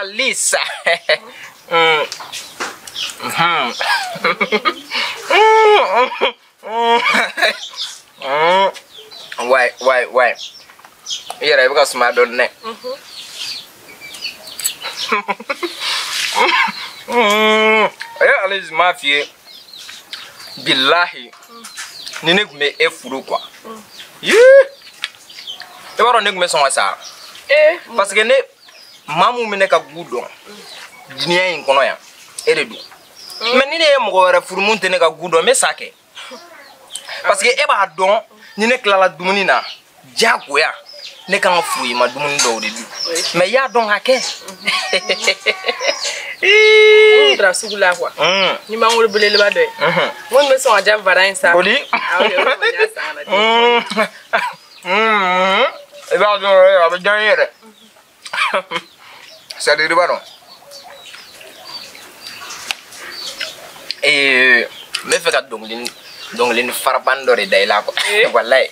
Alisa. Ouais, ouais, ouais. I yɛrɛ i bɛ ka sumaya dɔɔni dɛ. Alice m'a f'i ye bilahi ni ne tun bɛ e furu quoi. I b'a dɔn ne tun bɛ sɔn ka sa. Parce que ne maa mun bɛ ne ka gu dɔn diɲɛ in kɔnɔ yan e de don. Mais ni ne ye mɔgɔ wɛrɛ furu mun tɛ ne ka gu dɔn n bɛ sa kɛ. Parce que e b'a dɔn ni ne tilala dumuni na diyagoya ne kan ka furu i ma dumuni dɔw de dun. Mais i y'a dɔn ka kɛ. N taara sugu la quoi. Ni mangoro belebeleba dɔ ye. N kɔni bɛ sɔn ka diya vara in sa. Boli. Awɔ, o de y'a san ka na di. I b'a dɔn a bɛ diya n ye yɛrɛ. C'est à dire i b'a dɔn. N bɛ fɛ ka dɔnkilini farabani dɔ de da i la quoi. Walayi.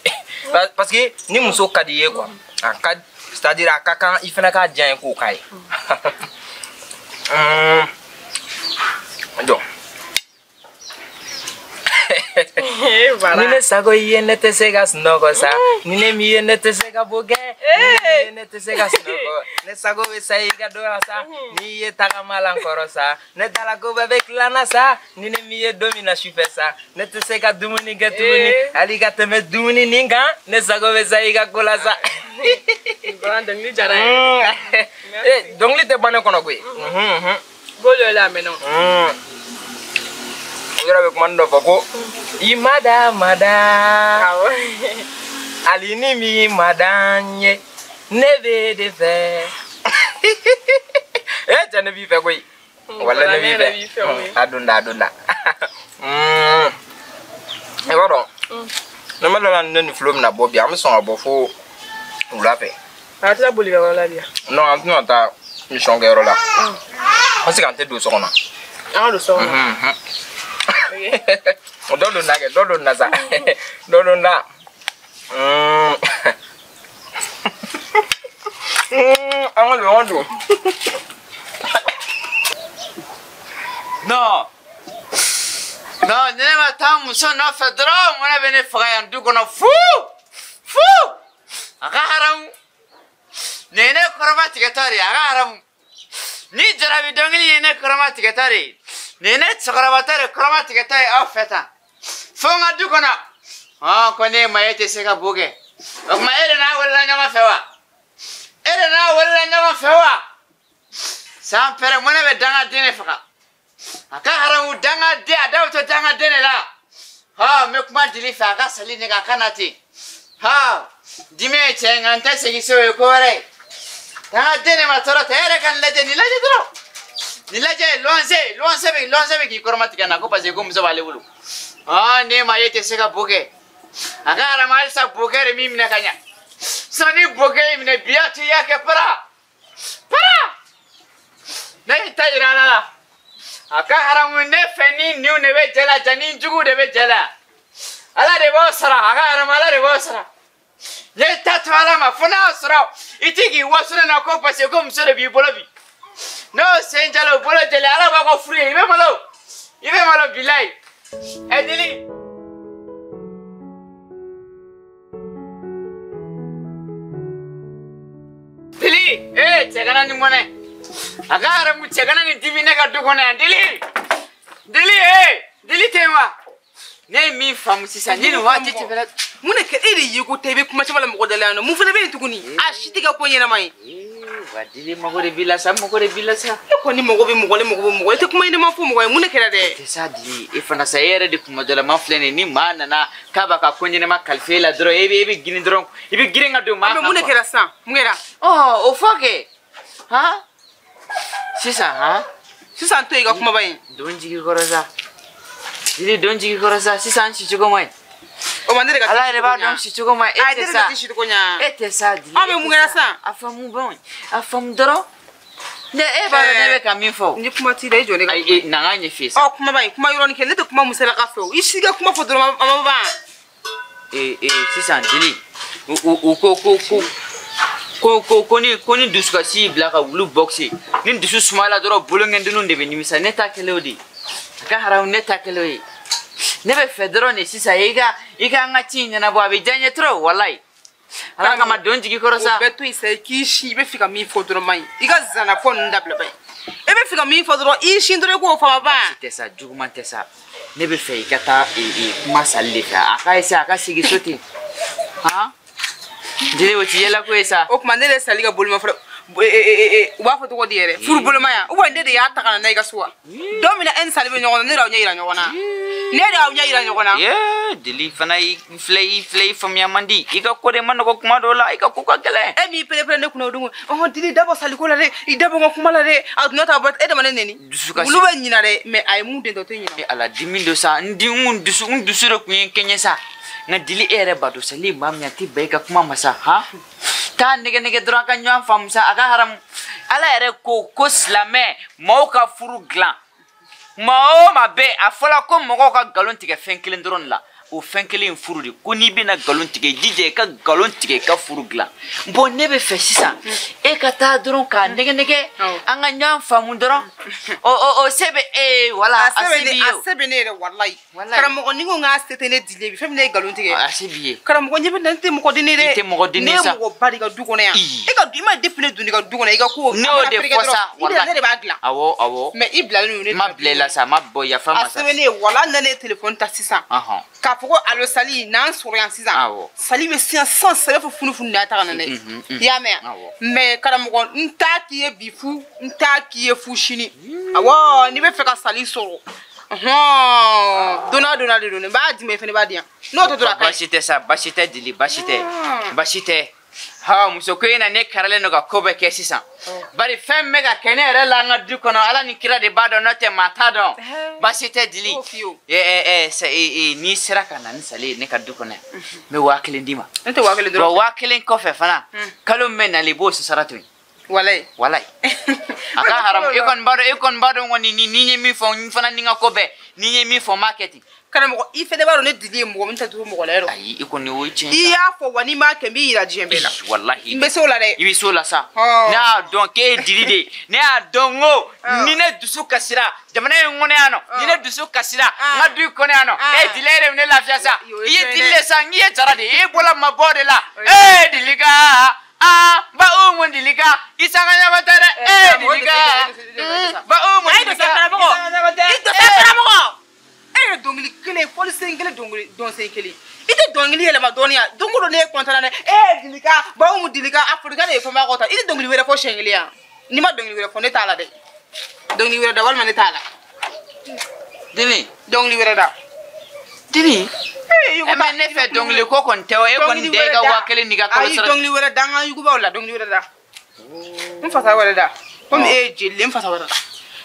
Parce que ni muso ka di i ye quoi. A ka c'est à dire a ka kan i fana k'a diya n ye k'o k'a ye. Jɔ. Ni ne sago i ye ne tɛ se ka sunɔgɔ sa. Ni ne m'i ye ne tɛ se ka bo kɛ. Ni ne m'i ye ne tɛ se ka sunɔgɔ. Ne sago bɛ sa i ka dɔ la sa. N'i ye tagama la n kɔrɔ sa. Ne dala ko bɛɛ bɛ tila n na sa. Ni ne m'i ye don min na sufɛ sa. Ne tɛ se ka dumuni kɛ tuguni. Hali ka tɛmɛ dumuni nin kan. Ne sago bɛ sa i ka ko la sa. Dɔnkili diyara n ye. Dɔnkili tɛ ban ne kɔnɔ koyi. Bolo la mɛnɛ. O yɛrɛ bɛ kuma dɔ fɔ ko i ma da ma da. Hali ni min ma da n ye ne b'e de fɛ. Cɛ ne b'i fɛ koyi. Walayi ne b'i fɛ. A don da a don da. I b'a dɔn ne ma dala ne ni Flo bɛna bɔ bi an bɛ sɔn ka bɔ fo wula fɛ. A tɛ taa bolikɛyɔrɔ la bi. Non an tɛna taa mission kɛyɔrɔ la. Parce que an tɛ don so kɔnɔ. An ka don so kɔnɔ. Dɔ don na kɛ dɔ don na sa. Dɔ don na. An ka don an ka don. Non. Non, ne ma taa muso nɔfɛ dɔrɔn mɔnɛ bɛ ne faga yan du kɔnɔ fu fu a ka haramu nin ye ne kɔrɔma tigɛtɔ de ye a ka haramu ni jarabi dɔnkili ye ne kɔrɔma tigɛtɔ de ye nin ye ne cɛkɔrɔbatɔ de kɔrɔma tigɛtɔ ye aw fɛ tan fo n ka du kɔnɔ ko ne ma e tɛ se ka bo kɛ o tuma e de n'a welela ɲɔgɔn fɛ wa e de n'a welela ɲɔgɔn fɛ wa san pɛrɛ mɔnɛ bɛ dangaden de faga a ka haramu dangaden a da bɛ to dangaden de la n bɛ kuma dili fɛ a ka sali ne kan a ka na ten dimi ye tiɲɛ ye nka n tɛ segin so o ye ko wɛrɛ ye dangaden de ma tɔɔrɔ ta e yɛrɛ ka nin lajɛ nin lajɛ dɔrɔn nin lajɛ luwanse bɛ k'i kɔrɔma tigɛ na ko parce que ko muso b'ale bolo ne ma e tɛ se ka bo kɛ a ka haramu halisa bokɛ de m'i minɛ ka ɲa sinon ni bokɛ y'i minɛ bi y'a to i y'a kɛ para para ne y'i ta yira Ala la. A ka haramu ne fɛ ni niw de bɛ jɛ la ja ni juguw de bɛ jɛ la Ala de b'o sara a ka haramu Ala de b'o sara ne ta to Ala ma fo n'a y'a sɔrɔ i ti k'i waso ne na ko parce que ko muso de b'i bolo bi n'o sen jala o bolo jɛlen Ala b'a ka furu ye i bɛ malo i bɛ malo bilayi ɛ dili. Dili cɛ kana nin mɔnɛ. A ka haramu cɛ kana nin dimi ne ka du kɔnɔ yan dili dili dili tɛ yen wa ne ye min faamu sisan ni nin waati tɛmɛna. Mun de kɛ e de ye ko tɛ i bɛ kuma caman la mɔgɔ da la yan nɔ mun fana bɛ yen tuguni a si tɛ kɛ ko ɲɛnama ye. Wa dili mago de b'i la sa mago de b'i la sa. E kɔni mago bɛ mɔgɔ la mago bɛ mɔgɔ i tɛ kuma ɲɛnama fɔ mɔgɔ ye mun de kɛra dɛ. Tɛ sa dili e fana sa e yɛrɛ de kuma dɔ la ma filɛ nin ye ni maa nana k'a b'a ka ko ɲɛnama kalifa e la dɔrɔn e bɛ girin dɔrɔn i bɛ girin ka don maa kan. Mun de kɛra sisan mun kɛra. O fɔ kɛ han. Sisan han. Sisan to yen i ka kumaba in. Don jigi kɔrɔ sa. Dili don jigi kɔrɔ sa sisan si cogo man ɲi. O ma ne de ka. Ala yɛrɛ b'a dɔn si cogo man ɲi. E tɛ sa. Ne de ka si cogo ɲa. E tɛ sa Dili. An bɛ mun kɛra sisan. A faamu bɔn a faamu dɔrɔn. Ne e b'a dɔn ne bɛ ka min fɔ. Ni kuma t'i la i jɔ ne ka. Ayi na n k'a ɲɛf'i ye sa. Ɔ kumaba in kuma yɔrɔnin kelen ne tɛ kuma musalaka fɛ o i si ka kuma fɔ dɔrɔn a ma ban. Sisan Dili u ko ko. Ko ni dusukasi y'i bila ka wulu boxe ni dusu sumala dɔrɔn bolonkɛdenninw de bɛ nimisa ne ta kɛlen o de a ka haramu ne ta kɛlen o ye ne bɛ fɛ dɔrɔn de sisan i ka an ka ci in ɲɛnabɔ a bɛ diya n ye trop walayi ala kama don jigi kɔrɔ sa. O bɛɛ to yen sa i k'i si i bɛ fɛ ka min fɔ dɔrɔn man ɲi i ka zana fɔ ninnu dabila ba ye e bɛ fɛ ka min fɔ dɔrɔn i sin dɔrɔn i k'o fɔ ma ban. Baasi tɛ sa juguman tɛ sa ne bɛ fɛ i ka taa kuma sali de fɛ a ka essayer a ka sigi so ten han jeli o ti yɛlɛ ko ye sa. O tuma ne de sali ka bolomafara u b'a fɔ cogo di yɛrɛ furu boloma yan ou bien ne de y'a ta ka na n'a ye i ka so wa don min na e ni sali bɛ ɲɔgɔn na ne de y'aw ɲɛ yira ɲɔgɔn na ne de y'aw ɲɛ yira ɲɔgɔn na. Yee deli fana i filɛ i faamuya man di i ka ko de ma nɔgɔ kuma dɔw la i ka ko ka gɛlɛn. E m'i pere-pere ne kunna o don ɔhɔn dili dabɔ saliko la dɛ i dabɔ n ka kuma la dɛ a donna ta bɔ e de ma ne neni. Dusukasi olu bɛ ɲina dɛ mais a ye mun den tɔ o tɛ ɲina. E ala dimi don sa n dusu de kun ye n kɛɲɛ sa nka dili e yɛrɛ b'a dɔn sali maa min a tɛ bɛn i ka kuma ma sa han. Taa nɛgɛ nɛgɛ dɔrɔn a ka ɲɔgɔn faamu sa a ka haramu ala yɛrɛ ko silamɛ maaw ka furu dilan maa o maa bɛ a fɔla ko mɔgɔw ka nkalon tigɛ fɛn kelen dɔrɔn de la o fɛn kelen in furu de ko n'i bɛna nkalon tigɛ i jija i ka nkalon tigɛ i ka furu dilan bon ne bɛ fɛ sisan e ka taa dɔrɔn k'a nɛgɛ nɛgɛ an ka ɲɔgɔn faamu dɔrɔn o se bɛ e ye wala a se b'i ye a se bɛ ne yɛrɛ walayi karamɔgɔ ni ko n k'a se tɛ ne dilen bi fɛn min ne ye nkalon tigɛ a se b'i ye karamɔgɔ ɲɛ bɛ na ne tɛ mɔgɔ den ne dɛ i tɛ mɔgɔ den ne sa ne ye mɔgɔ ba de ka du kɔnɔ yan e ka i ma depuis ne donna i ka du kɔnɔ i ka ko ne y'o de fɔ sa walayi ne de b'a dilan awɔ mais i bilalen don ne ma bila i la sa ma bɔ yafa ma sa a se bɛ ne ye walayi ne ye téléphone ta sisan k'a fɔ ko alo sali n'an sɔrɔ yan sisan sali bɛ sisan sisan sɛbɛ fo funufunu de y'a ta ka na n'a ye i y'a mɛn mais karamɔgɔ n t'a k'i ye bi fu n t'a k'i ye fu sini awɔ n'i bɛ fɛ ka sali sɔrɔ donna donna de don n b'a d'i ma i fana b'a di yan n'o tɛ dɔrɔn a ka ɲi. Baasi tɛ sa baasi tɛ dili baasi tɛ baasi tɛ ha muso ko in na ne karalen don ka ko bɛɛ kɛ sisan bari fɛn min bɛ ka kɛ ne yɛrɛ la an ka du kɔnɔ ala ni kira de b'a dɔn n'o tɛ maa t'a dɔn baasi tɛ dili n'i sera ka na ni sali ye ne ka du kɔnɔ yan n bɛ 5000 d'i ma. Ne tɛ 5000 dɔrɔn. Wa 5000 kɔfɛ fana kalo min bɛ nalen i b'o sara to yen. Walayi. Walayi. A ka haramu e kɔni b'a dɔn e kɔni b'a dɔn kɔni ni n ye min fɔ n fana ni n ka ko bɛɛ ni n ye min fɔ n b'a kɛ ten. Karamɔgɔ i fɛnɛ b'a dɔn ne dili ye mɔgɔ min tɛ tugu mɔgɔ la yɔrɔ. Ayi i kɔni o ye tiɲɛ. I y'a fɔ wa n'i m'a kɛ n b'i yira diɲɛ bɛɛ la. Walahi. N bɛ se o la dɛ. I bɛ se o la sa. Ne y'a dɔn k'e ye dili de ye ne y'a dɔn n ko ni ne dusu kasira jamana in kɔnɔ yan nɔ ni ne dusu kasira n ka du in kɔnɔ yan nɔ e dili e de bɛ ne lafiya sa i ye dili de sa n k'i ye jara de ye e bɔla mabɔ de la ee dili ka ba umu dili ka i sanga ɲɔgɔn tɛ dɛ ee dili ka ba umu dili ka i sanga ɲɔgɔn tɛ. I dɔ sa karamɔgɔ. E ye dɔnkili kelen fɔlisen kelen dɔnkili dɔnsen kelen i tɛ dɔnkili yɛlɛma dɔɔni yan don o don ne ye kɔntan na dɛ e dilika bawo mu dilika afirika de ye fɛn ba kɔ ta i tɛ dɔnkili wɛrɛ fɔ siɲɛ kelen yan n'i ma dɔnkili wɛrɛ fɔ ne t'a la dɛ dɔnkili wɛrɛ da walima ne t'a la. Dili dɔnkili wɛrɛ da. Dili mais ne fɛ dɔnkili ko kɔni tɛ o e kɔni de ka 5000 n'i ka kalo sara. Ayi dɔnkili wɛrɛ da an ka yugubaw la dɔnkili wɛrɛ da n fasa wɛrɛ da komi e ye jeli n fasa wɛrɛ da.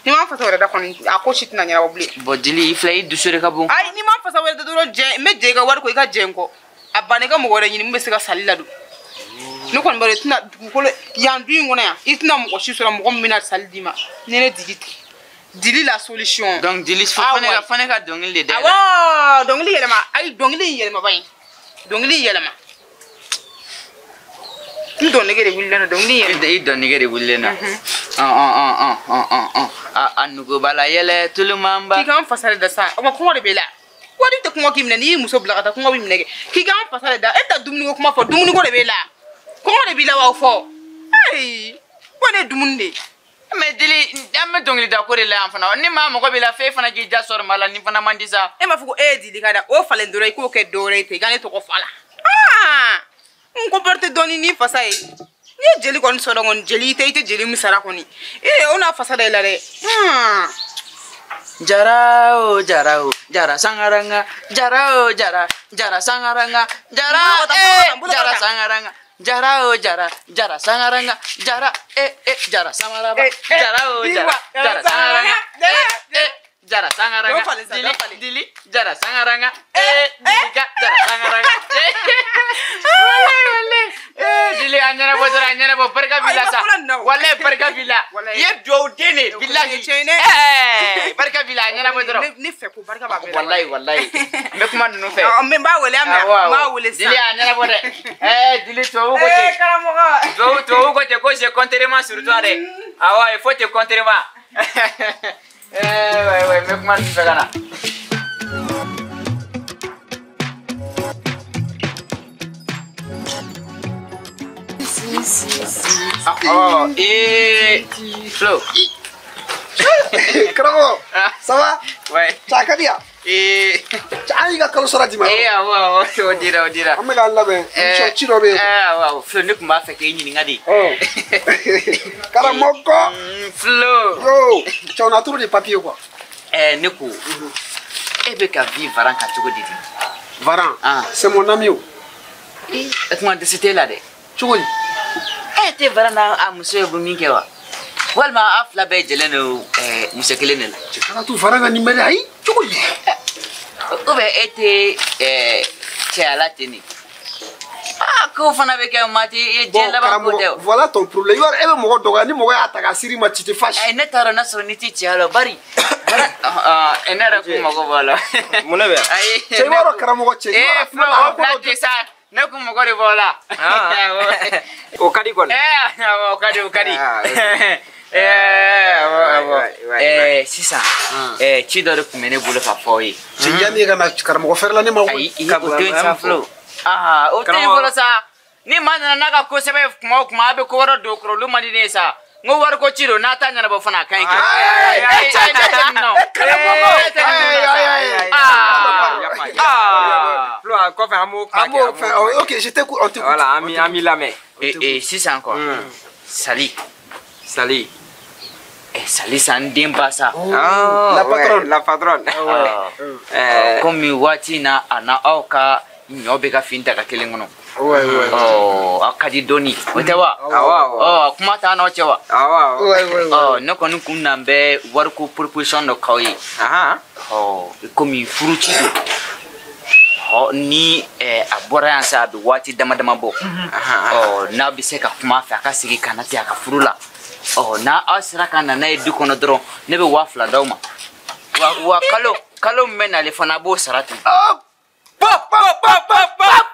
Ni ma fasa wɛrɛ da kɔni a ko si tɛna ɲɛnabɔ bilen. Bon dili i filɛ i dusu de ka bon. Ayi ni ma fasa wɛrɛ da dɔrɔn jɛ n bɛ jɛ i ka wari kɔ i ka jɛ n kɔ a banna i ka mɔgɔ wɛrɛ ɲini min bɛ se ka sali ladon. Ne kɔni b'a dɔn i tɛna dugukolo yan du in kɔnɔ yan i tɛna mɔgɔ si sɔrɔ mɔgɔ min bɛna sali d'i ma ni ne dili tɛ. Dili la solution. Donc dili fo ne ka dɔnkili de da. Awɔ dɔnkili yɛlɛma ayi dɔnkili in yɛlɛma ba in dɔnkili in yɛlɛma. N dɔnnege de wulilen don dɔnkili yɛlɛma. I dɔnnege de wulilen don. A nuguba la yɛlɛ tulumanba. K'i k'an fasa de da sa o ma kɔngɔ de b'e la wari tɛ kɔngɔ k'i minɛ n'i y'i muso bila ka taa kɔngɔ b'i minɛ kɛ k'i k'an fasa de da e bɛ taa dumuniko kuma fɔ dumuniko de b'e la kɔngɔ de b'i la wa o fɔ ayi ko ne ye dumuni de ye. Mais dili an bɛ dɔnkili da ko de la yan fana ni maa mɔgɔ b'i la f'e fana k'i ja sɔrɔ maa la ni fana man di sa. E m'a fɔ ko e ye dili ka da o falen dɔrɔn i k'o kɛ dɔwɛrɛ ye ten i ka ne tɔgɔ fɔ a la. N ko bɛrɛ tɛ dɔɔni ni fasa ye n'i ye jeli kɔni sɔrɔ kɔni jeli i tɛ jeli min sara kɔni ee o n'a fasa da i la dɛ. Jara o jara o jara sangaranga jara o jara jara sangaranga jara jara sangaranga jara o jara jara sangaranga jara jara samaraba jara o jara jara sangaranga jara sangaranga dili dili jara sangaranga dilika jara sangaranga. Wale wale Dili a ɲɛnabɔ dɔrɔn a ɲɛnabɔ barika b'i la sa. Walayi barika b'i la. I ye duwawu den de bilahi. Barika b'i la a ɲɛnabɔ dɔrɔn. Ne fɛ ko barika b'a bɛɛ la. Walayi walayi. N bɛ kuma ninnu fɛ. N b'a wele an mɛ n b'a wele sisan. Dili a ɲɛnabɔ dɛ. Dili tubabu ko ten. Karamɔgɔ. Tubabu ko ten ko je compterai sur toi dɛ. Awɔ il faut te compter ma. Ouais n bɛ kuma ninnu fɛ ka na. Oh, et Flo. Karamɔgɔ, ça va? Ouais. Cakadia. Et an y'i ka kalo sara d'i ma. Awɔ, o dira, o dira. An bɛ k'an labɛn. Ci dɔ bɛ yen. Awɔ, Flo, ne tun b'a fɛ k'e ɲininka de. Karamɔgɔ. Flo. Yo, cɛ on a trop de papiers quoi. Ne ko, e bɛ ka vie Varan kan cogo di de? Varan, c'est mon ami. O tuma dɛsɛ t'e la dɛ. Cogo di? E tɛ Varan n'a muso ye min kɛ wa? Walima a fila bɛɛ jɛlen don muso kelen de la. Cɛ kana to Varan ka nin mɛn dɛ, ayi cogo di? Ou bien e tɛ cɛya la ten de? Ah, k'o fana bɛ kɛ maa tɛ i ye diɲɛ laban ko tɛ o. Voilà ton problème. I b'a dɔn e bɛ mɔgɔ dɔgɔya ni mɔgɔ y'a ta k'a siri ma tu te fâches. Ne t'a dɔn n'a sɔrɔ n'i tɛ cɛya la bari. Ne yɛrɛ kun mago b'a la. Mun de bɛ yan? Ayi. Cɛ i b'a dɔn karamɔgɔ cɛ. I b'a dɔn Flo, o bila ten sa. Ne kun mago de b'o la. O ka di kɔni. Awɔ, o ka di, o ka di. Awɔ. Sisan, ci dɔ de tun bɛ ne bolo ka fɔ aw ye. Cɛ yanni e ka na karamɔgɔ fɛrɛ la ne ma. Ayi, o to yen sa Flo. O to yen fɔlɔ sa. Ni maa nana n'a ka ko sɛbɛn ye kuma o kuma, a bɛ ko wɛrɛ don o kɔrɔ, olu man di ne ye sa. N ko wariko ci don, n'a ta ɲɛnabɔ fana a ka ɲi kɛ. Flo, a kɔfɛ an b'o kuma kɛ. Ok, je t'écoute, on t'écoute. Voilà, an b'i lamɛn. Sisan quoi. Sali. Sali. Sali sa n den ba sa. La patronne. La patronne. Komi waati in na a na aw ka ɲɔ bɛ ka fin daga kelen kɔnɔ. Aw ka di dɔɔni, o tɛ wa? Awɔ. Kuma t'an n'aw cɛ wa? Awɔ. Ne kɔni kun na bɛ wariko proposition dɔ k'aw ye. Komi furuci don. Ni a bɔra yan sa a bɛ waati dama dama bɔ. N'aw bɛ se ka kuma a fɛ a ka segin ka na ten a ka furu la. N'a aw sera ka na n'a ye du kɔnɔ dɔrɔn ne bɛ 2000 d'aw ma. Wa kalo min bɛ nalen fana a b'o sara ten. Pop pop pop pop pop.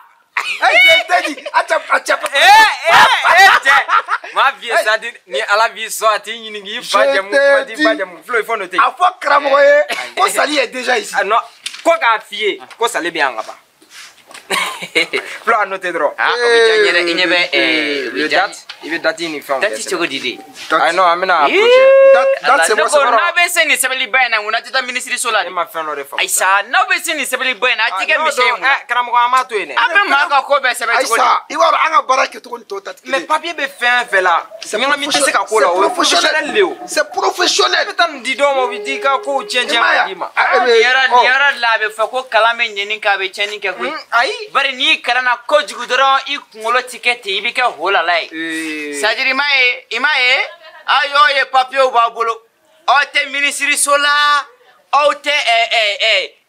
Hey, je t'ai dit, attends. Cɛ, ma vie c'est à dire ni Ala b'i sɔn a t'i ɲininka i fa jamu kuma t'i ba jamu. Flo, il faut noter. A fɔ karamɔgɔ ye ko Sali est déjà ici. Ah non, ko k'a f'i ye ko Sali bɛ yan ka ban. Flo a noté dɔrɔn. O bɛ diya n ye dɛ, i ɲɛ bɛ o bɛ diya n ye. I bɛ date ni fɛnw. Date cogo di de? Ayi non, an bɛna approcher. Date c'est bon, c'est bon. N'a bɛ se nin sɛbɛnniba in na mun na tɛ taa minisiriso la de? E ma fɛn dɔ de faamu. Ayi sa, n'aw bɛ se nin sɛbɛnniba in na a tɛ kɛ misi ye mun na? Karamɔgɔ an b'a to yen dɛ. An bɛ maa ka ko bɛɛ sɛbɛn cogo di? Ayi sa, i b'a dɔn an ka baara kɛcogo ni tɔw ta tɛ kelen ye. Mais papier bɛ fɛn fɛn la, ɲagami tɛ se ka k'o la, o ye professionnel de ye o. C'est professionnel. I bɛ taa nin di dɔw ma, u bɛ t'i ka kow tiɲɛ tiɲɛ ka d'i ma. Nin yɔrɔ de la a bɛ fɔ ko kalan bɛ ɲɛni kɛ a bɛ tiɲɛni kɛ koyi. Ayi. Bari n'i kalanna kojugu dɔrɔn i kunkolo ti kɛ ten, i bɛ kɛ holala ye. C'est-à-dire i m'a ye aw y'o ye papiyew b'aw bolo, aw tɛ minisiriso la, aw tɛ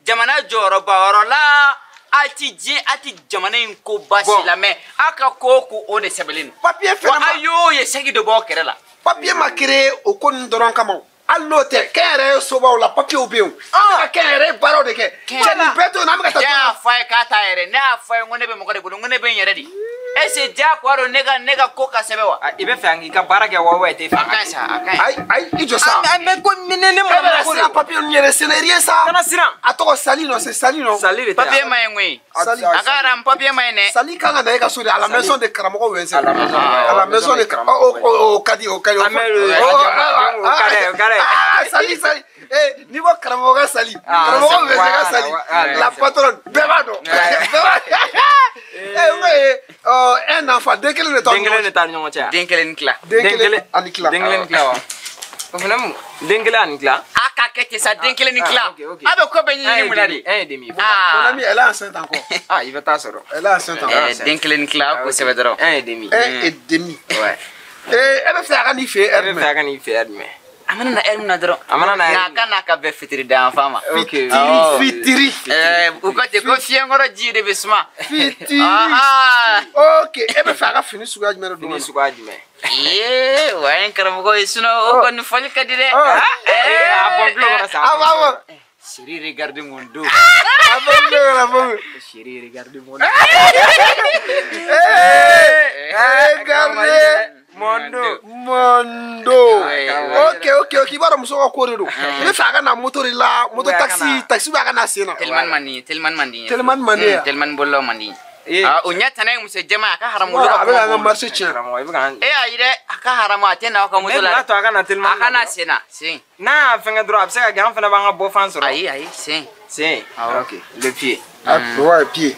jamana jɔyɔrɔba yɔrɔ la, aw ti diɲɛ, aw ti jamana in ko baasi la mais aw ka ko o ko o de sɛbɛnlen don. Papiye fɛnɛ ma. Wa aw y'o ye segi dɔ b'aw kɛrɛ la. Papiye ma créé o ko ninnu dɔrɔn kama o. Hali n'o tɛ kɛnyɛrɛye sobaw la papiyew bɛ yen o. An bɛ ka kɛnyɛrɛye baaraw de kɛ. Cɛ nin bɛɛ to yen an bɛ ka taa. Ne y'a fɔ a ye k'a t'a yɛrɛ, ne y'a fɔ a ye n ko ne bɛ mɔgɔ de bolo, n ko ne bɛ n yɛrɛ de. Est-ce que diyagoya don ne ka ko ka sɛbɛn wa? I bɛ fɛ an k'i ka baara kɛ wa i tɛ fɛ? A ka ɲi sa, a ka ɲi. Ayi ayi i jɔ sa. Mais ko ne ma E bɛ ka siran papiye ninnu yɛrɛ, ce n'est rien ça. Kana siran. A tɔgɔ Sali non, c'est Sali non. Sali de tɛ. Papiye ma ɲi koyi. Sali. A ka haram papiye ma ɲi dɛ. Sali kan ka na e ka so de, à la maison de karamɔgɔ Wɛnsɛn. À la maison. À la maison de karamɔgɔ. O ka di, o ka di. Ah mais o ka di, o ka di. Ah Sali Sali. Eh n'i ko karamɔgɔ ka Sali, karamɔgɔ Wɛnsɛn ka Sali, la patronne bɛɛ b'a dɔn. Bɛɛ b'a dɔn. Eh n ko ye un enfant, den kelen de t'aw Den kelen de t'aw ni ɲɔgɔn cɛ. Den kelen ni tila. Den kelen ani tila. Den kelen ni tila wa? O fana mun? Den kelen ani tila. A ka kɛ ten sa, den kelen ni tila. A bɛ ko bɛɛ ɲɛɲini mun na de? 1,5. Mon ami, elle est enceinte encore. Ah, i bɛ taa sɔrɔ. Elle est enceinte encore. Den kelen ni tila, a k'o sɛbɛn dɔrɔn. 1,5. 1,5. Ouais. Eh, e bɛ fɛ a ka n'i fɛ yen heure E bɛ fɛ a ka n'i fɛ heure jumɛn? A mana na heure min na dɔrɔn. A mana na heure min. Nka a ka n'a ka bɛn fitiri da yanfan ma. Ok. Fitiri. U ko ten ko fiɲɛkɔrɔ ji de bɛ suma. Fitiri. Ok, e bɛ fɛ a ka fini suguya jumɛn de don? Fini suguya jumɛn? Ee, wa ye karamɔgɔ ye sinon o kɔni fɔli ka di dɛ. A bɔ bulon kɔnɔ sa. A b'a fɔ. Chérie, regarde mon dos. A bɔ bulon kɔnɔ, a bɔ. Chérie, regarde mon dos. Regardez mon dos. Mon dos. Ok, ok, ok. I b'a dɔn muso ka ko de don. I bɛ fɛ a ka na moto de la, moto taxi, taxi bɛ a ka na sen na. Telimani man di n ye, telimani man di n ye. Telimani man di ye. Telimani bolilaw man di n ye. O ɲɛ tana ye muso jɛman ye, a ka haramu olu ka kuma. A bɛ k'an ka marché tiɲɛ. E y'a ye dɛ, a ka haramu a tɛ na aw ka moto la. Ne to a ka na telimani. A ka na sen na, sen. N'a y'a fɛngɛ dɔrɔn a bɛ se ka kɛ an fana b'an ka bɔfan sɔrɔ. Ayi ayi, sen. Sen. Ok, le pied. Ouais, pied.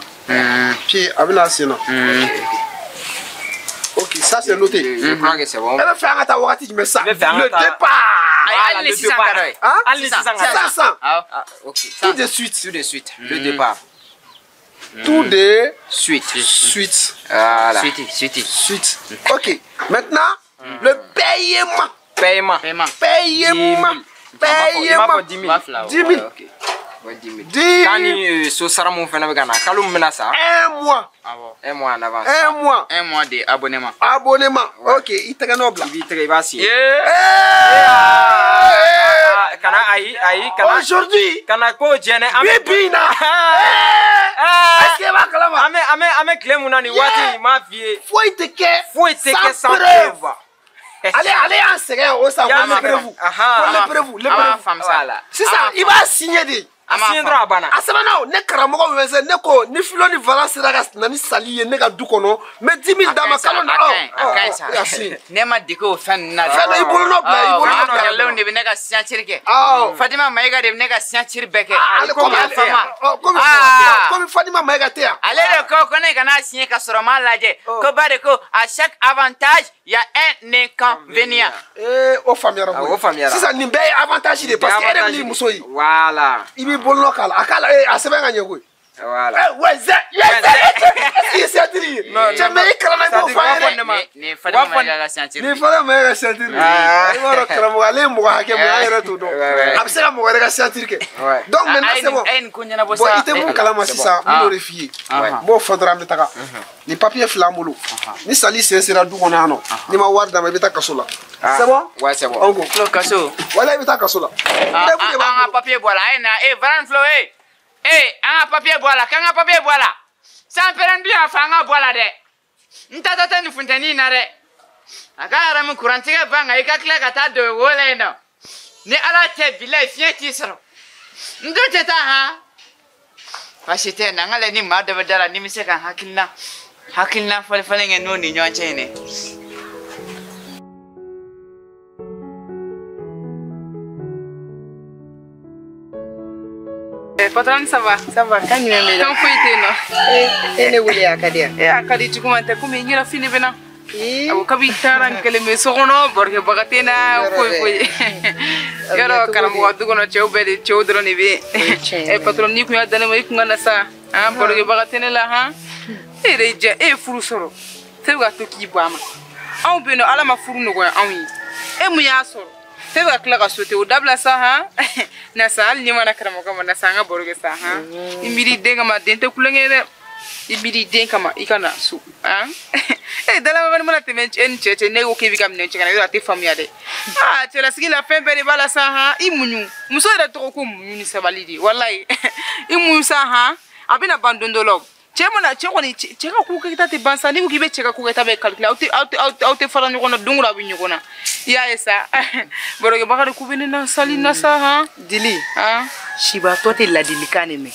Pied, a bɛ na sen na. Ok, ça c'est noté. Je crois que c'est bon. E bɛ fɛ an ka taa wagati jumɛn sisan? Le départ. Ayi, hali ni sisan ka dɔ ye. Hali ni sisan ka dɔ ye. Sisan. Ok. Tout de suite. Tout de suite. Le départ. Tout de suite. Suite. Voilà. Suite, suite. Suite. Ok. Maintenant, le paiement. Paiement. Paiement. Paiement. Paiement. 10 000. 10 000. Ok. 10 000. Quand ni so sara mun fana bɛ ka na kalo min bɛna sa. Un mois. Un mois en avance. Un mois. Un mois de abonnement. Abonnement. Ok, i tɛgɛ nɔ bila. I b'i tɛgɛ i b'a signé. Kana ayi ayi kana. Aujourd'hui. Kana ko jɛnɛ. Bi bi in na. Est-ce que i b'a kalama? An bɛ tile mun na nin waati in m'a f'i ye. Foyi tɛ kɛ. Foyi tɛ kɛ sans preuve. Ale y'an sɛgɛn o san ko le preuve. Ko le preuve, le preuve. Sisan i b'a signé de. A signé dɔrɔn a banna. A sɛbɛnna o ne karamɔgɔ bɛ se ne ko ni Filo ni Vala sera ka na ni sali ye ne ka du kɔnɔ n bɛ 10 000 d'a ma kalo na. A ka ɲi sa. Ne ma dege o fɛn ninnu na dɛ. Fɛn dɔ i bolo nɔ bila i bolo nɔ bila. Kɛlɛlenw de bɛ ne ka signature kɛ. Fatima Mayiga de bɛ ne ka signature bɛɛ kɛ. Ale komi Fatima Mayiga tɛ yan. Ale de ko ko ne kana signer ka sɔrɔ n m'a lajɛ. Ko ba de ko à chaque avantage il y a un inconvénient. Ee o faamuyara koyi. O faamuyara. Sisan nin bɛɛ ye avantage de ye parce que e de bɛ n'i muso ye. Voilà. I b'i bolo nɔ k'a la a k'a la a sɛbɛn ka ɲɛ koyi. Voilà. Ouais, est-ce qu'il est signature ye? Cɛ mais i kalanna i b'o fɔ an ye dɛ. Nin Fatima Mayiga ka signature. Nin Fatima Mayiga ka signature. I b'a dɔn karamɔgɔ ale ye mɔgɔ hakɛ mun ye an yɛrɛ t'o dɔn. A bɛ se ka mɔgɔ wɛrɛ ka signature kɛ. Donc maintenant c'est bon. A ye nin ko ɲɛnabɔ sa. Bon i tɛ mun kalama sisan n b'o de f'i ye. N b'o fɔ dɔrɔn an bɛ taga. Nin papier fila an bolo. Ni sali sen sera du kɔnɔ yan nɔ n'i ma wari d'a ma i bɛ taa kaso la. C'est bon? Ouais, c'est bon. An ko. Filo kaso. Wala i bɛ taa kaso la. An ka papier bɔ a la a ye na e Varan Filo e. Eh, an ka papier bɔ a la, k'an ka papier bɔ a la. Sanpɛrɛn dun y'a fɔ an ka bɔ a la dɛ. N taatɔ tɛ nin funteni in na dɛ. A ka haramu kurantigɛ ban kan i ka tila ka taa don wo la yen nɔ. Ni Ala tɛ bilayi fiɲɛ t'i sɔrɔ. N dun tɛ taa han. Baasi tɛ na n ka lajɛ ni maa dɔ bɛ da la ni n bɛ se ka hakilina falen falen kɛ n'o ni ɲɔgɔn cɛ in dɛ. Patron, ça va? Ça va, kan jumɛn bɛ la? Kan foyi tɛ yen nɔ. E ne wele a ka di yan? E a ka di juguman tɛ komi n yɛrɛ fini bɛ na. Awɔ kabi i taara n kelen bɛ so kɔnɔ barokɛbaga tɛ n na foyi foyi. Yɔrɔ karamɔgɔ du kɔnɔ cɛw bɛɛ de cɛw dɔrɔn de bɛ yen. Patron n'i kun y'a da ne ma i kun ka na sa. Barokɛbaga tɛ ne la han. E yɛrɛ y'i diya e ye furu sɔrɔ. E bɛ ka to k'i bɔ a ma. Anw bɛ yen nɔ Ala ma furu nɔgɔya anw ye. E mun y'a sɔrɔ? E bɛ ka tila ka sote o dabila sa han. Na sa hali n'i ma na karamɔgɔ ma na sa an ka baro kɛ sa han. I miiri den kama den tɛ kulonkɛ ye dɛ. I miiri den kama i ka na so han. E dalamani mana tɛmɛ e ni cɛ cɛ ne ko k'e bɛ ka minɛ cɛ ka na yɔrɔ a tɛ faamuya dɛ. Aa cɛlasigi la fɛn bɛɛ de b'a la sa han. I muɲu muso yɛrɛ tɔgɔ ko muɲu ni sabali de walayi. I muɲu sa han a bɛna ban don dɔ la o. Cɛ mana cɛ kɔni cɛ ka ko kɛta tɛ ban sa n'i ko k'i bɛ cɛ ka ko kɛta bɛɛ calculer aw tɛ fara ɲɔgɔn na don o don a bɛ ɲɔgɔn na i y'a ye sa barokɛbaga de ko bɛ ne na sali na sa han. Dili han sibatɔ tɛ ladilikan de mɛn.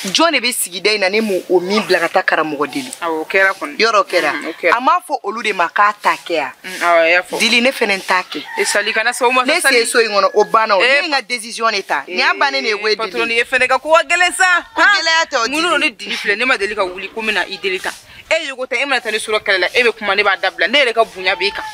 Jɔn de bɛ sigida in na ne m'o o min bila ka taa karamɔgɔ deli. Awɔ o kɛra kɔni. Yɔrɔ o kɛra. A m'a fɔ olu de ma k'a ta kɛ yan. Awɔ a y'a fɔ. Dili ne fɛnɛ t'a kɛ. E sali kana sɔn o ma. Ne sen so in kɔnɔ o banna o. Ne ye n ka décision de ta. Nin y'a bannen de ye koyi Dili. Patron e fɛnɛ ka ko ka gɛlɛn sa. Ko gɛlɛya tɛ o Dili. Mun don ne Dili filɛ ne ma deli ka wuli ko n bɛna i deli tan. E yogo tɛ e mana taa ne sɔrɔ kɛlɛ la e bɛ kuma ne b'a dabila ne yɛrɛ ka bonya b'e kan.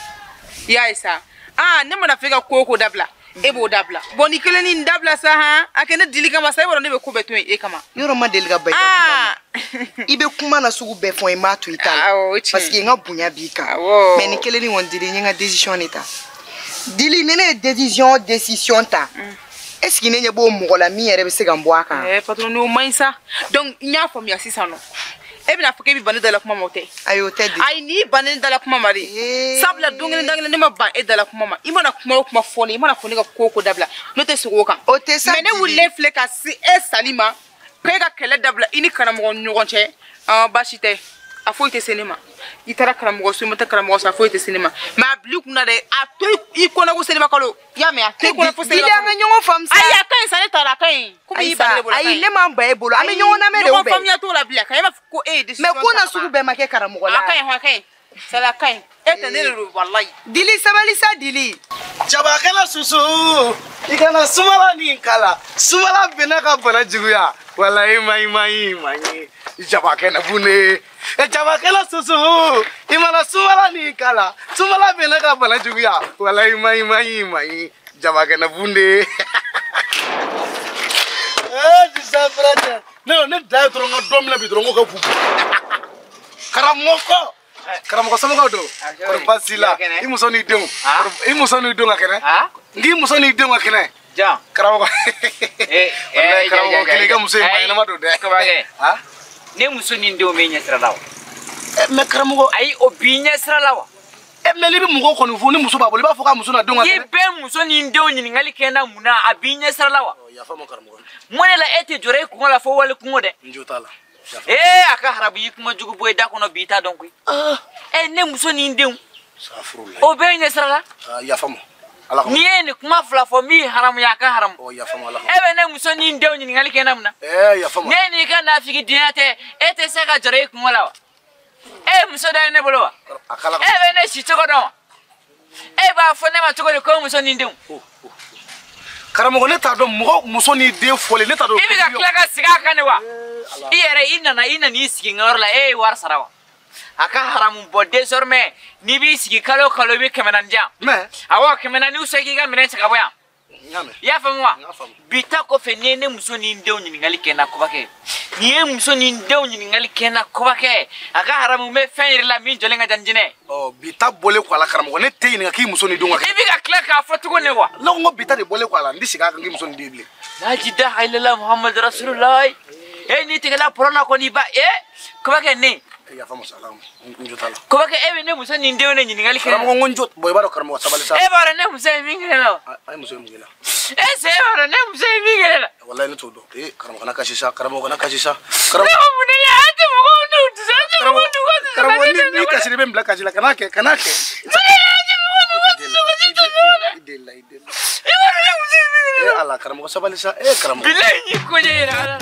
I y'a ye sa. Aa ne mana fɛ ka ko o ko dabila. E b'o dabila bon ni kelen ni dabila sa han a kɛ ne dili kama sa e b'a dɔn ne bɛ ko bɛɛ to yen e kama. Yɔrɔ ma deli ka ban i ka kuma ma. I bɛ kuma na sugu bɛɛ fɔ n m'a to i ta la. Awɔ o tiɲɛ. Parce que n ka bonya b'i kan. Awɔ. Mais ni kelen ni kɔni dili n ye n ka décision de ta. Dili ne ye décision ta. Est-ce que ne ɲɛ b'o mɔgɔ la min yɛrɛ bɛ se ka n bɔ a kan? Patron n'o man ɲi sa. Donc n y'a faamuya sisan nɔ. E bɛna fɔ k'e bɛ ban ne da la kuma ma o tɛ? Ayi o tɛ de. Ayi n'i ban ne da la kuma ma de. Sabula don kelen dan kelen ne ma ban e da la kuma ma. I mana kuma o kuma fɔ ne, i mana fɔ ne ka ko o ko dabila, ne tɛ segin o kan. O tɛ sa. Mais ne wulilen filɛ ka se e sali ma, k'e ka kɛlɛ dabila i ni karamɔgɔ ni ɲɔgɔn cɛ. Baasi tɛ. A foyi tɛ se ne ma. I taara karamɔgɔ so, i ma taa karamɔgɔ so, a foyi tɛ se ne ma. Mais a bila i kunna dɛ, a to i kɔnɔ ko seliba kalo. I y'a mɛn, a to i kɔnɔ ko seliba kalo. Dili an ka ɲɔgɔn faamu sa. Ayi a ka ɲi sa, ne taara a ka ɲi. Komi i ban ne bolo a ka ɲi. Ayi ne m'an ban e bolo, an bɛ ɲɔgɔn lamɛn de o bɛɛ. Ɲɔgɔn faamuya t'o la bilen, ka e b'a fɔ ko e ye décision Mais ko na sugu bɛɛ ma kɛ karamɔgɔ la. A ka ɲi, a ka ɲi. Sali a ka ɲi. E tɛ ne de don walayi. Dili sabali sa Dili. Jabakɛla susu, i kana sumala ni kala. Sumala bɛnna ka bana juguya. Walayi maɲi maɲi maɲi. Jabakɛnɛ bune. Jabakɛla susu, i mana sumala ni kala. Sumala bɛnna ka bana juguya. Walayi maɲi maɲi maɲi. Jabakɛnɛ bunde. Sisan fɛrɛ ne da ye dɔrɔn n ka dɔ minɛ bi dɔrɔn n ko kɛ fu. Karamɔgɔ kɔ. Karamɔgɔ somɔgɔw don? Kɔri baasi la? I muso n'i denw? I muso n'i denw ka kɛnɛ? N k'i muso n'i denw ka kɛnɛ? Jan. Karamɔgɔ. Walayi karamɔgɔ kelen i ka muso ye maa ɲɛnama don dɛ. Kabakɛ. Ne muso ni n denw bɛ ɲɛsira la wa? Mais karamɔgɔ. Ayi o b'i ɲɛsira la wa? Mais n'i bɛ mɔgɔw kɔni fo ni muso b'a bolo i b'a fɔ k'a muso n'a denw ka kɛnɛ. I bɛ muso ni n denw ɲininkali kɛ n na mun na a b'i ɲɛsira la wa? Yafa ma karamɔgɔ. Mun de la e tɛ jɔrɔ i kungo la fo wali kungo dɛ? N jo t'a la. A ka harabu i kuma jugu bɔ i da kɔnɔ bi i t'a dɔn koyi. Ne muso ni n denw. O bɛɛ ɲɛsira la. Yafa ma. Ala kama. N'i ye nin kuma fila fɔ min haramuya a ka haramu. Yafa ma ala kama. E bɛ ne muso ni n denw ɲininkali kɛ n na mun na? Yafa ma. Ne n'i ka nafigidenya tɛ, e tɛ se ka jɔrɔ i kungo la wa? E muso dɔ ye ne bolo wa? E bɛ ne si cogo dɔn wa? E b'a fɔ ne ma cogo di ko muso ni n denw? Karamɔgɔ ne t'a dɔn mɔgɔ muso n'i den fɔlen ne t'a dɔn. I bɛ ka tila ka segin a kan de wa? I yɛrɛ i nana i sigi n ka yɔrɔ la e ye wari sara wa? A ka haramu bɔ désormais n'i b'i sigi kalo o kalo i bɛ 400 di yan. Mais. Awɔ 400 u k'i ka minɛn cɛ ka bɔ yan. I y'a faamu wa? Bi ta kɔfɛ n'i ye ne muso ni n denw ɲininkali kɛ n na kɔbakɛ. N'i ye muso ni n denw ɲininkali kɛ n na kɔbakɛ. A ka haramu n bɛ fɛn yir'i la min jɔlen ka jan jinɛ. Bi ta bɔlen kɔ a la karamɔgɔ ne tɛ ɲininka k'i muso ni denw ka kɛ. I bɛ ka tila k'a fɔ cogo ne wa? Ne ko n ko bi ta de bɔlen kɔ a la n tɛ segin a kan k'i muso ni den bilen. La ilaha illallah Muhammadu Rasulullah. N'i tigɛla pɔrɔn na kɔni i ba kɔbakɛ ne. Yafa ma sa ala n jo t'a la. Kɔbakɛ e bɛ ne muso ni n denw de ɲininkali kɛ. Karamɔgɔ n ko n jo bɔn i b'a dɔn karamɔgɔ sabali sa. E b'a dɔn ne muso ye min kɛ ne la wa? A ye muso ye mun k'i la? E b'a dɔn ne muso ye min kɛ ne la? Walayi ne t'o dɔn. Karamɔgɔ kana kasi sa, karamɔgɔ kana kasi sa. Ne ko mun de la an tɛ mɔgɔw n'u dusu an tɛ mɔgɔw n'u ka dusu. Karamɔgɔ n'i kasira i bɛ n bila kasi la kana kɛ kana kɛ. I delila i delila. I b'a dɔn ne muso ye min kɛ ne la? Ala karamɔgɔ sabali sa karamɔgɔ. Bilayi n y'i ko ɲɛ yɛrɛ ala.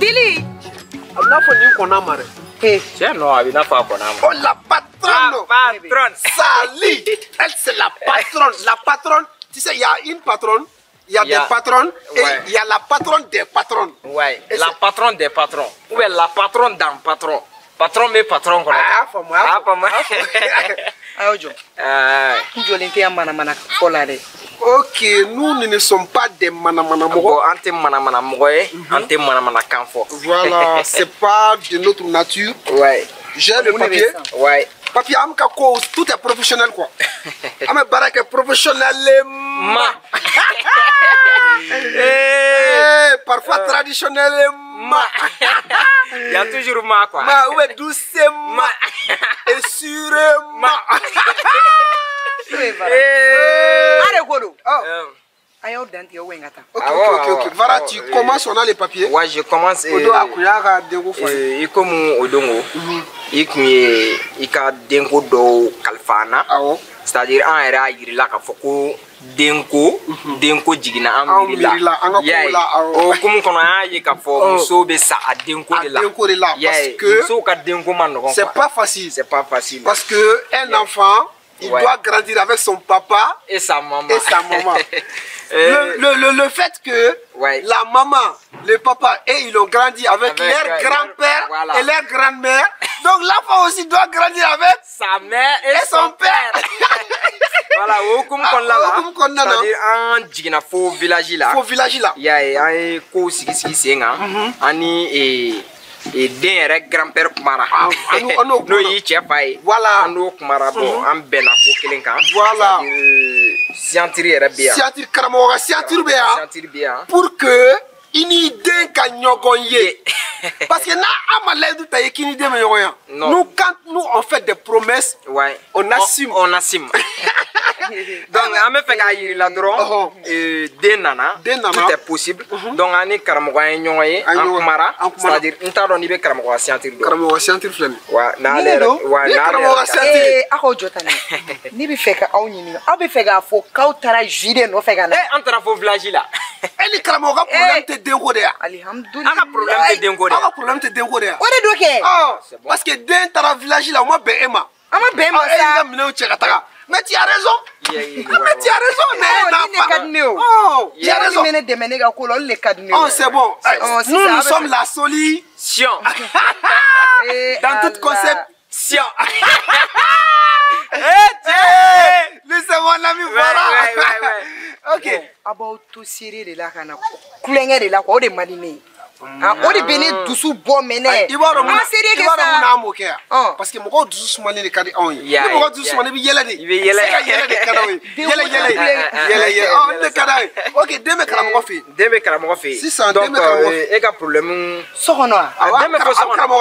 Dili. A bɛ n'a fɔ nin kɔnna ma dɛ. Tiɲɛ nɔ a bɛ n'a fɔ a kɔnna ma. Oh la patronne. La patronne. Sali. Elle c'est la patronne. La patronne. Tu sais il y a une patronne, il y a des patronnes et il y a la patronne des patronnes. Ouais. La patronne des patrons. Ou bien la patronne d'un patron. Patron bɛ patron kɔnɔ. A y'a faamu a y'a faamu. A y'o jɔ. N jɔlen tɛ yan manamana fɔ la dɛ. Ok, nous ne sommes pas des manamana mɔgɔ. Bon, an tɛ manamana mɔgɔ ye, an tɛ manamana kan fɔ. Voilà, c'est pas de notre nature. Ouais. J'ai le papier. Ouais. Papier, an ka ko tout est professionnel quoi. An bɛ baara kɛ professionnellement. Parfois traditionnellement. Il y a toujours ma quoi. Ma, ouais, doucement et sûrement. Allez, Golo. Ok. Vara, tu commences, on a les papiers. Ouais, je commence. Odo akuya denko fɔ. I komi o dongo, i kun ye i ka denko dɔw kalifa an na. Awɔ. C'est-à-dire an yɛrɛ y'a yir'i la k'a fɔ ko denko jiginna an miiri la. An ka kow la, awɔ. O hukumu kɔnɔ an y'a ye k'a fɔ musow bɛ sa a denko de la. A denko de la, parce que musow ka denko ma nɔgɔn. C'est pas facile. C'est pas facile. Parce que un enfant, il doit grandir avec son papa et sa maman. Et sa maman. Le fait que la maman, le papa et ils ont grandi avec leur grand-père et leur grand-mère. Donc l'enfant aussi doit grandir avec sa mère et son père. Voilà, au comme qu'on l'a là. C'est-à-dire an jiginna fo village la. Fo village la. I y'a ye an ye kow sigi sigi sen kan. Ani Den yɛrɛ grand-père kumara. N'o y'i cɛ fa ye. Voilà. An n'o kumara bon an bɛnna ko kelen kan. Voilà. Signature yɛrɛ bɛ yan. Signature karamɔgɔ ka signature bɛ yan. Signature bɛ yan. Pour que i n'i den ka ɲɔgɔn ye. Parce que n'a an ma layidu ta i k'i n'i den bɛ ɲɔgɔn ye. Nous quand nous on fait des promesses. Ouais. On assume. On assume. Donc an bɛ fɛ k'a yir'i la dɔrɔn den nana. Den nana. Tout est possible. Donc an ni karamɔgɔ an ye ɲɔgɔn ye. An kumara. C'est-à-dire n t'a dɔn n'i bɛ karamɔgɔ ka signature dɔn. Karamɔgɔ signature filɛ nin ye. Wa n'ale yɛrɛ wa ni n'ale karamɔgɔ ka yɛrɛ. signature. Aw k'aw jɔ tan dɛ. Ne bɛ fɛ ka aw ɲininka. Aw bɛ fɛ k'a fɔ k'aw taara jus de nɔfɛ ka na. An taara fo village la. E ni karamɔgɔ ka problème tɛ denko de ye. Alihamudulilayi. An ka problème tɛ denko de ye. Aw ka problème tɛ denko de ye. O de don kɛ. Parce que den taara village la o ma bɛn e ma. An ma bɛn e ma sa. E y'i ka minɛnw cɛ ka taga. Mais tu as raison. Mais tu as raison. Mais n'a pas. Oh, tu as raison. Ne dɛmɛ ne ka ko la, olu de ka di ne ye. Oh, c'est bon. Nous, nous sommes la solution. Dans toute conception. Lui, c'est mon ami, voilà. Ok. A b'aw to seere de la ka na kulonkɛ de la quoi, o de man di ne ye. O de bɛ ne dusu bɔ mɛnɛ. I b'a dɔn mun na an b'o kɛ yan? Parce que mɔgɔw dusu sumalen de ka di anw ye. Ni mɔgɔ dusu sumalen i bɛ yɛlɛ de. I bɛ yɛlɛ. Se ka yɛlɛ de ka d'anw ye. Yɛlɛ yɛlɛ yɛlɛ yɛlɛ. Ɔ ne ka d'an ye. Ok, den bɛ karamɔgɔ fɛ yen. Den bɛ karamɔgɔ fɛ yen. Sisan den bɛ karamɔgɔ fɛ yen. Donc e ka problème. So kɔnɔ wa? Den bɛ fo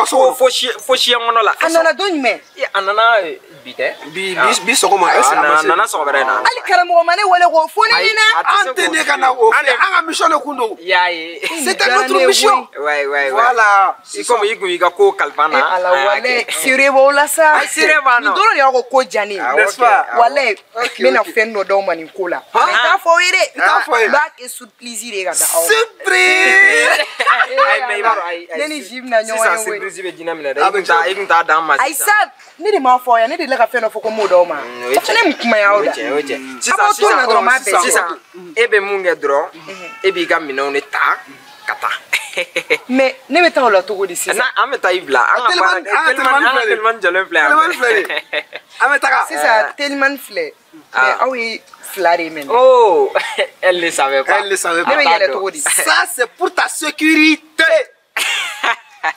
so kɔnɔ. Fo siyɛn kɔnɔ la. A nana don jumɛn? A nana bi tɛ. Bi bi sɔgɔma. A nana sɔgɔmada in na. Hali karamɔgɔ ma ne wele k'o fɔ ne ɲɛna. An tɛ ne ka na o fɛ. An ka mission de kun don. I y'a ye. C'était notre mission. Ouais, ouais, ouais. Voilà. Comme i kun y'i ka ko kalifa n na. Ala walayi seere b'aw la sa. Ayi seere b'an na. Nin dɔrɔn de y'aw ka ko diya ne ye. N'est-ce pas? Walayi n bɛna fɛn dɔ d'aw ma nin ko la. N t'a fɔ aw ye dɛ. N t'a fɔ ye. N b'a kɛ surprise de ye ka da aw ma. Surprise. Ayi mais i b'a dɔn ayi. Ne ni Ji bɛna ɲɔgɔn ye koyi. Sisan surprise bɛ jinɛ minɛ dɛ. I kun t'a d'an ma sisan. Ayi sa ne de m'a fɔ aw ye ne delila ka fɛn dɔ fɔ ko n b'o d'aw ma. O fana mun kuma y'aw da. O tiɲɛ o tiɲɛ. A b'aw to nin na dɔrɔn n b'a bɛɛ. Sisan e bɛ mun kɛ dɔrɔn e b'i ka minɛnw de ta ka taa. Mais ne bɛ taa o la cogo di sisan? An bɛ taa i bila. An ka baara an ka telimani jɔlen filɛ yan. Telimani filɛ nin ye. An bɛ taga. Sisan telimani filɛ. Mais aw ye fila de minɛ. Oh, elle ne savait pas. Elle ne savait pas. Ne bɛ yɛlɛ cogo di? Ça c'est pour ta sécurité.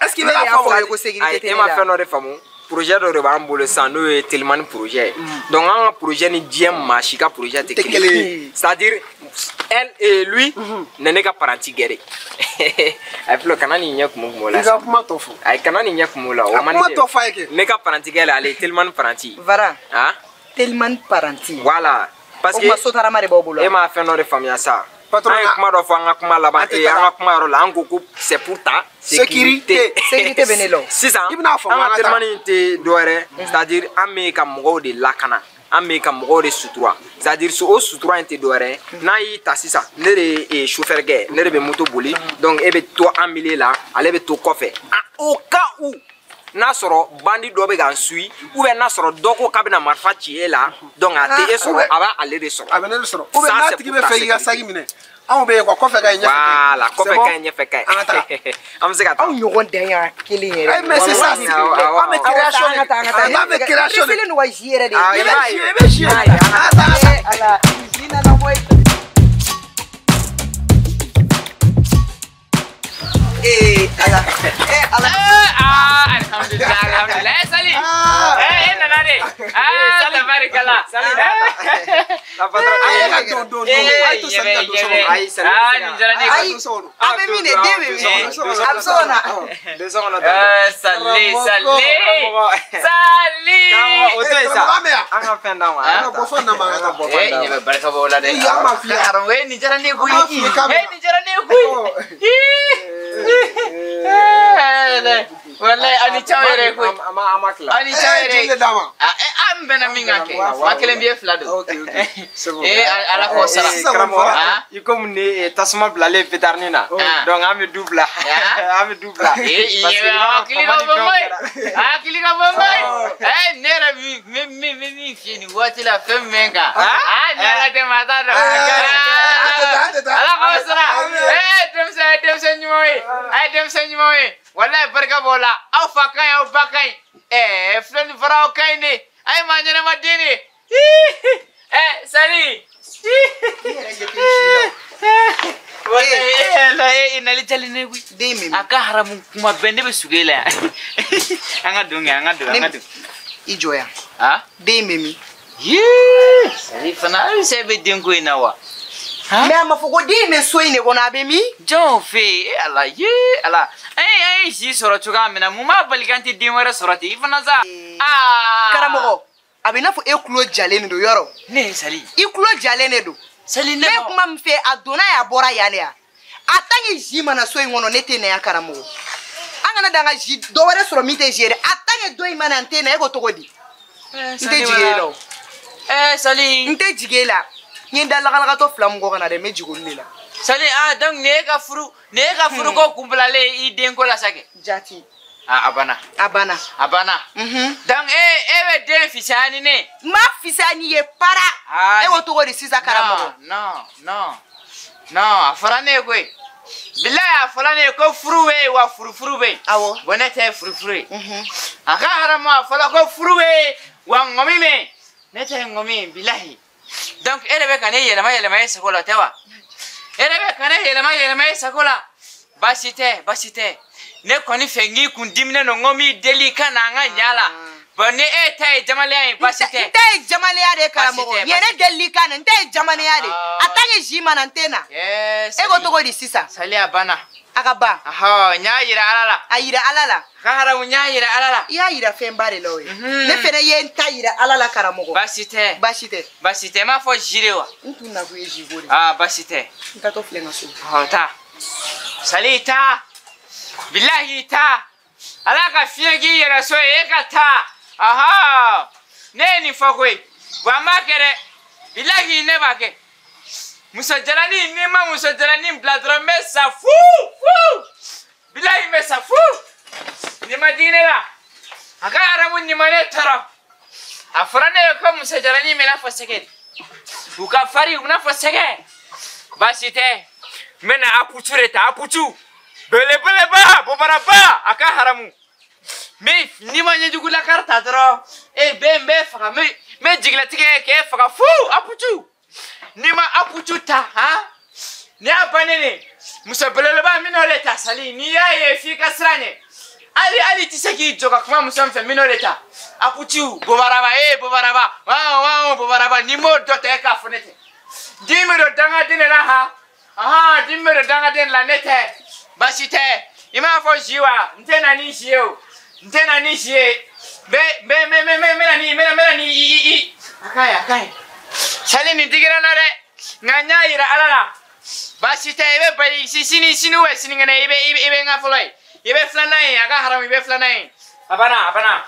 Est-ce qu'il bɛ k'a faamu? Ko sécurité tɛ E ne ma la. fɛn dɔ de faamu. Projet dɔ de b'an bolo sisan n'o ye telimani projet ye. Donc an ka projet ni diɲɛ maa si ka projet tɛ kelen ye. C'est-à-dire elle et lui ne ne ka paranti gɛrɛ. Ayi Filo kana nin ɲɛ kumu kumu o la. I ka kuma tɔ fɔ. Ayi kana nin ɲɛ kumu o la o man di ne. A kuma tɔ f'a ye kɛ. Ne ka paranti gɛrɛ ale ye telimani paranti. Vara. Han? Telimani paranti. Voilà. Parce que o kuma sotarama de b'aw bolo. E ma fɛn dɔ de faamuya sa. An ye kuma dɔ fɔ an ka kuma laban an ka kuma yɔrɔ la an ko ko c'est pour ta sécurité. Sécurité bɛ ne la o. Sisan i bɛna faamu an ka telimani tɛ dɔwɛrɛ c'est-à-dire an bɛ ka mɔgɔw de lakana. An bɛ ka mɔgɔw de sutura c'est-à-dire o sutura in tɛ dɔwɛrɛ n'a y'i ta sisan ne de ye chauffeur kɛ ne de bɛ moto boli donc e bɛ to an milieu la ale bɛ to kɔfɛ au cas où n'a sɔrɔ bandi dɔ bɛ k'an suit ou bien n'a sɔrɔ dɔ ko k'a bɛna marifa ci e la donc a tɛ e sɔrɔ a b'a ale de sɔrɔ. A bɛ ne de sɔrɔ ou bien n'a tigi bɛ fɛ k'i ka saki minɛ anw bɛ yen quoi kɔfɛ ka ɲi ɲɛfɛ ka ɲi. Voilà kɔfɛ ka ɲi ɲɛfɛ ka ɲi. An ka taga. An bɛ se ka taa. Aw ɲɔgɔn dan y'a kelen yɛrɛ. Mais c'est ça an bɛ création de an bɛ création de. N selen don ka zi yɛrɛ de. I bɛ zi i bɛ zi. An ka taa. Ala zi nana bɔ yen. Ala ala. Alhamdulillah, alhamdulillah. Sali. Eh nana de. Ah, tabarikala. Sali. La patronne. Ayi ka don don don. Ayi to sali ka don so kɔnɔ. Ayi sali. Ah, nin diyara ne ye. Ayi. A bɛ min de den bɛ min. A bɛ so kɔnɔ. Don so kɔnɔ. Sali, sali. Sali. O to yen sa. Karamɔgɔ An ka fɛn d'a ma. An ka bɔ fɛn d'a ma an ka taa. Bɔ fɛn d'a ma. Ɲɛ bɛ barika b'o la dɛ. Ee, an m'a f'i ye. Karamɔgɔ, nin diyara ne ye koyi. An m'a f'i ye k'a bɛ na. Nin diyara ne ye koyi. Wallahi ani caw yɛrɛ koyi. An ma tila. Ani caw yɛrɛ. Joli de d'a ma. An bɛnna min kan kɛ. 5000 biyɛ 2 don. Ok ok. C'est bon. Ala k'o sara. Karamɔgɔ i komi ne tasuma bilalen pétard na. Donc an bɛ du bila. An bɛ du bila. Hakili ka bon koyi. Hakili ka bon koyi. Ne yɛrɛ min f'i ye nin waati la fɛn min bɛ n kan. Ni Ala tɛ maa t'a dɔn. Ala k'aw sara. Denmisɛn denmisɛn ɲumanw ye. A ye denmisɛn ɲumanw ye. Wallahi barika b'o la. Aw fa ka ɲi aw ba ka ɲi. Filɛ ni fara aw ka ɲi de. A ye maa ɲɛnama den de. Sali. Wallahi e nali jali ne koyi. Den bɛ min? A ka haramu kuma bɛɛ ne bɛ sugu e la yan. An ka don kɛ, an ka don, an ka don. I jɔ yan. Ah? Den bɛ min? Yee! Sali fana halisa e bɛ denko in na wa? Mais a ma fɔ ko den bɛ so in de kɔnɔ, a bɛ min? Jɔn fɛ yen, e Ala, yee Ala. An ye si sɔrɔ cogoya min na, mun b'a bali k'an tɛ den wɛrɛ sɔrɔ ten? I fana sa. Aa! Karamɔgɔ, a bɛ i n'a fɔ e tulo jalen de don yɔrɔ. Ne ye Sali. I tulo jalen de don. Sali ne Ne ye ma. kuma min fɛ, a donna yan, a bɔra yan de yan. A tant que zi mana so in kɔnɔ, ne tɛ na yan karamɔgɔ. An kana dan ka zi dɔ wɛrɛ sɔrɔ min tɛ zi ye dɛ. A tant que dɔ in mana n tɛ na, e ko cogo di? N tɛ jigin e la o. Sali. N tɛ jigin e la. N ye n da lagalagatɔ fila mun kɔ ka na dɛ, n bɛ jigin olu de la. Sali, ah donc nin ye ka furu, nin ye ka furu ko kunbilalen i den ko la sa kɛ. Jati. Ah, a banna. A banna. A banna. Donc e bɛ den fisaya ni ne ye. N b'a fisaya n'i ye para. Ah, E ko cogo di sisan karamɔgɔ? Non, non, non, a fɔra ne ye koyi. Bilayi a fɔra ne ye ko furu bɛ yen wa furufuru bɛ yen. Awɔ. Bon ne ta ye furufuru ye. A ka haramu a fɔra ko furu bɛ yen wa ŋɔmi bɛ yen. Ne ta ye ŋɔmi ye bilahi. Donc e de bɛ ka ne yɛlɛma yɛlɛma e sago la o tɛ wa? E de bɛ ka ne yɛlɛma yɛlɛma e sago la. Baasi tɛ, baasi tɛ. Ne kɔni fɛ n k'i kun diminen don, n ko n b'i deli i ka na an ka ɲa la. Bon ni e ta ye jamalenya ye baasi tɛ. N ta ye jamalenya de ye karamɔgɔ. Baasi tɛ, Nin ye ne delili kan na, n ta ye jamalenya de ye. A tant que zi mana n tɛ na. E ko cogo di sisan? Sali a banna. A ka ban. Ahɔ, n y'a yira Ala la. A yira Ala la. A ka haramu n y'a yira Ala la. I y'a yira fɛnba de la o ye. Ne fɛnɛ ye n ta yira Ala la karamɔgɔ. Baasi tɛ. Baasi tɛ. Baasi tɛ, n m'a fɔ zi de wa? N tun nakun ye zi ko de ye. Aa baasi tɛ. N taatɔ filɛ n ka so. Ɔhɔ taa. Sali taa. Bilahi taa. Ala ka fiɲɛ k'i yɛrɛ so ye, e ka taa. Ahɔ. Ne ye nin fɔ koyi. Wa n b'a kɛ dɛ. Bilahi ne b'a kɛ. Muso jalanin, n'i ma muso jalanin bila dɔrɔn n bɛ sa fu fu. Bilahi n bɛ sa fu. Nin ma digi ne la. A ka haramu nin ma ne tɔɔrɔ. A fɔra ne ye ko muso jalanin bɛ i n'a fɔ sɛgɛ de. U ka farin u bɛ n'a fɔ sɛgɛ. Baasi tɛ. N bɛ na aputu de ta, aputu. Belebeleba, bobaraba, a ka haramu. Mais n'i ma ɲɛjugu lakari ta dɔrɔn, e bɛ n bɛ faga, n bɛ jigilatigɛ k'e faga fu, aputu. N'i ma aputu ta, han? N'i y'a bannen de, muso belebeleba n bɛn'o de ta Sali, n'i y'a ye f'i ka siran ɲɛ. Hali i tɛ se k'i jɔ ka kuma muso min fɛ, n bɛn'o de ta. Aputu, bobaraba, e bobaraba, waaw waaw bobaraba, n'i m'o dɔ ta e k'a fɔ ne tɛ. Dimi bɛ don dangaden de la han? Ahan, dimi bɛ don dangaden de la ne tɛ. Baasi tɛ, i m'a fɔ zi wa? N tɛ na ni zi ye o. N tɛ na ni zi ye. N bɛ n bɛ n bɛ n bɛ na ni n bɛ na ni i. A ka ɲi, a ka ɲi. Sali nin digira n na dɛ. Nka n y'a yira Ala la. Baasi tɛ, i bɛ bali sini sini ou sinikɛnɛ i bɛ n ka fɔlɔ ye. I bɛ filanan ye, a ka haramu i bɛ filanan ye. A banna, a banna.